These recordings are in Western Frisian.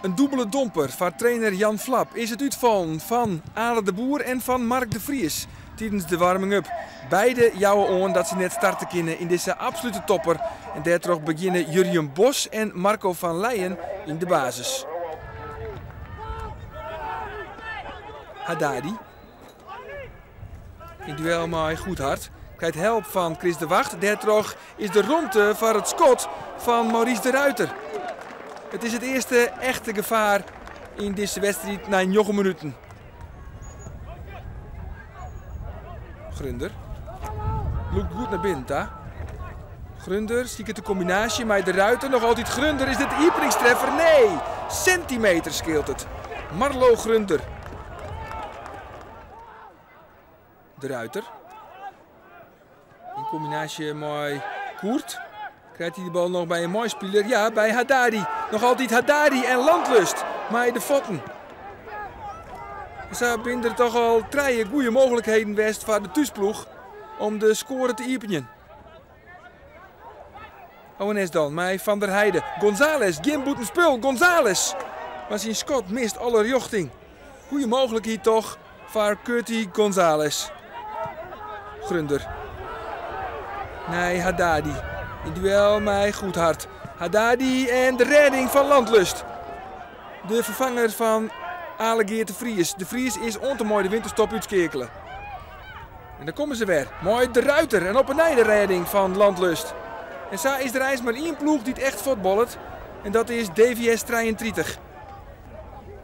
In dûbele domper foar trainer Jan Vlap is it útfallen fan Ale de Boer en fan Mark de Vries tidens de warming-up. Beide jouwe oan dat se net starte kinne yn dizze absolute topper en dêrtroch begjinne Jurjen Bos en Marco van Leijen yn de basis. Haddadi yn duel mei Goedhart krijt help fan Chris de Wagt. Dêrtroch is der romte foar it skot fan Maurice de Ruiter. It is it earste echte gefaar yn dizze wedstriid nei njoggen minuten. Grunder lûkt goed nei binnen ta. Grunder siket de kombinaasje mei De Ruiter. Noch altyd Grunder. Is dit de iepeningstreffer? Nee! Sintimeter skeelt it. Marlo Grunder. De Ruiter. Yn kombinaasje mei Koert krijt hy de bal noch by in meispiler. Ja, by Haddadi. Noch altyd Haddadi en Landlust mei de fuotten. Sa binne der toch al trije goede mooglikheden west foar de thúsploech om de skoare te iepenjen. ONS dan mei Van der Heide. Gonzales, gjin bûtenspul. Gonzales! Mar syn skot mist alle rjochting. Goede mooglikheid toch foar Curty Gonzales. Grunder. Nei Haddadi. Yn duel mei Goedhart. Haddadi en de rêding fan Landlust. De ferfanger fan Ale Geert de Vries. De Vries is oant en mei de winterstop útskeakele. En dan komme se wer mei De Ruiter en op 'e nij de rêding fan Landlust. En sa is der eins mar ien ploech dy't echt fuotballet en dat is DVS 33.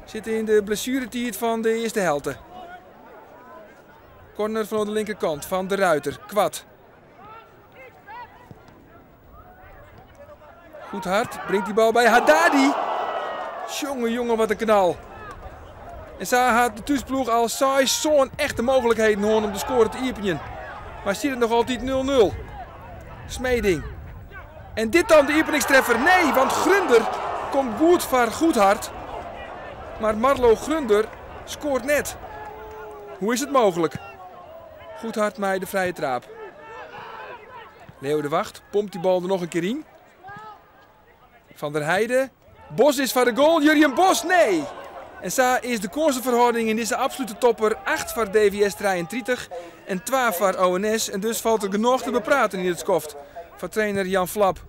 Sit yn de blessueretiid fan de earste helte. Corner fan de linkerkant fan De Ruiter. Kwad. Goedhart bringt die bal by Haddadi. Jonge, jonge, wat in knal. En sa hat de thúsploech al seis sân echte mooglikheden hân om de skoare te iepenjen. Mar stiet it noch altyd 0-0. Smeding. En dit dan de iepeningstreffer? Nee, want Grunder komt goed foar Goedhart. Mar Marlo Grunder skoart net. Hoe is it mooglik? Goedhart mei de frije traap. Leo de Wacht pompt die bal der noch in kear yn. Van der Heide. Bos is foar de goal. Jurjen Bos, nee! En sa is de kânseferhâlding yn dizze absolute topper 8 foar DVS 33 en 2 foar ONS. En dus falt der genôch te bepraten yn it skoft foar trainer Jan Vlap.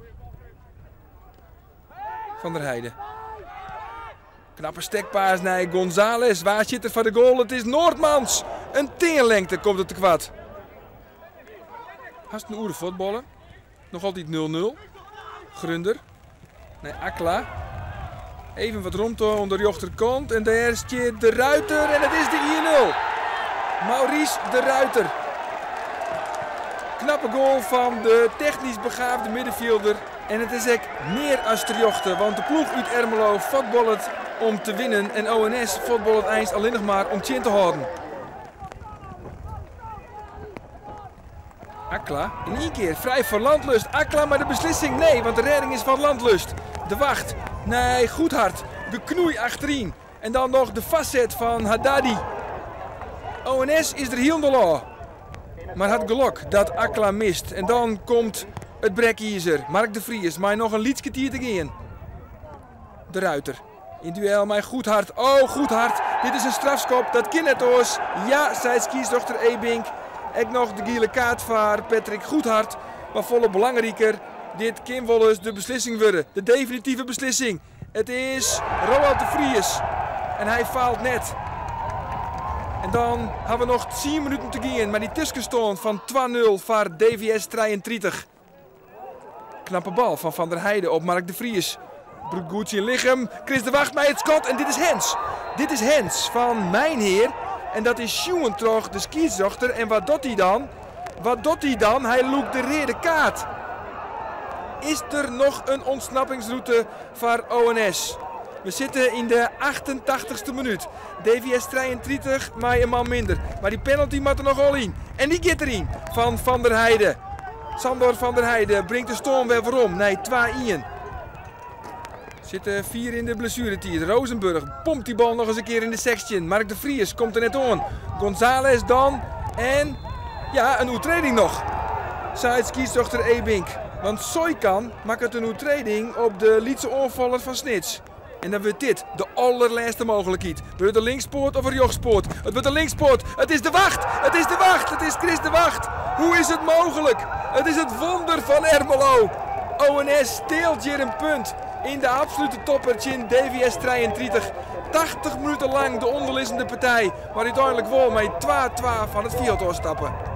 Van der Heide. Knappe stekpaas nei Gonzales. Wa sjit der foar de goal? It is Noordmans. In teanlengte komt it tekoart. Hast in oere fuotballe. Noch altyd 0-0. Grunder nei Akla. Even wat romte oan de rjochterkant en dêr stiet De Ruiter en it is de 1-0. Maurice de Ruiter. Knappe goal fan de technysk begaafde middenfjilder. En it is ek mear as terjochte, want de ploech út Ermelo fuotballet om te winnen en ONS fuotballet eins allinnich mar om tsjin te hâlden. Akla yn ien kear frij foar Landlust. Akla mei de beslissing? Nee, want de rêding is fan Landlust. De Wacht nei Goedhart. Geknoei achteryn. En dan noch de foarset fan Haddadi. ONS is der hielendal ôf. Mar hat gelok dat Akla mist. En dan komt it brekizer. Mark de Vries mei noch in lyts kertier te gean. De Ruiter yn duel mei Goedhart. Oh, Goedhart, dit is in strafskop, dat kin net oars. Ja, seit skiedsrjochter Ebink. Ek noch de giele kaart foar Patrick Goedhart. Mar folle belangriker, dit kin wolris de beslissing wurde. De definitive beslissing. It is Roald de Vries. En hy faalt net. En dan ha we noch tsien minuten te gean mei dy tuskenstân fan 2-0 foar DVS 33. Knappe bal fan Van der Heide op Mark de Vries. Brûkt goed syn lichem. Chris de Wacht mei it skot en dit is hands. Dit is hands fan Mijnheer. En dat is sjoen troch de skiedsrjochter. En wat docht hy dan? Wat docht hy dan? Hy lûkt de reade kaart. Is der noch in ûntsnappingsrûte foar ONS? We sitte yn de 88ste minút. DVS 33 mei in man minder. Mar dy penalty moat der noch al yn. En dy giet deryn fan Van der Heide. Sandor van der Heide bringt de stân wer werom nei 2-1. Sitte fier yn de blessueretiid. Rozenburg pompt die bal noch eens in kear yn de 16. Mark de Vries komt der net oan. Gonzales dan. En ja, in oertreding noch. Seit skiedsrjochter Ebink. Want Soykan makket in oertreding op de lytse oanfaller fan Snits. En dan wurdt dit de allerlêste mooglikheid. Wurdt it de linkspoat of de rjochtspoat? It wurdt de linkspoat. It is De Wacht! It is De Wacht! It is Chris de Wacht! Hoe is it mooglik? It is it wûnder fan Ermelo! ONS steelt hjir in punt yn de absolute topper tsjin DWS 33. 80 minuten lang de ûnderlizzende partij, mar úteinlik wol mei 2-2 fan it fjild ôfstappe.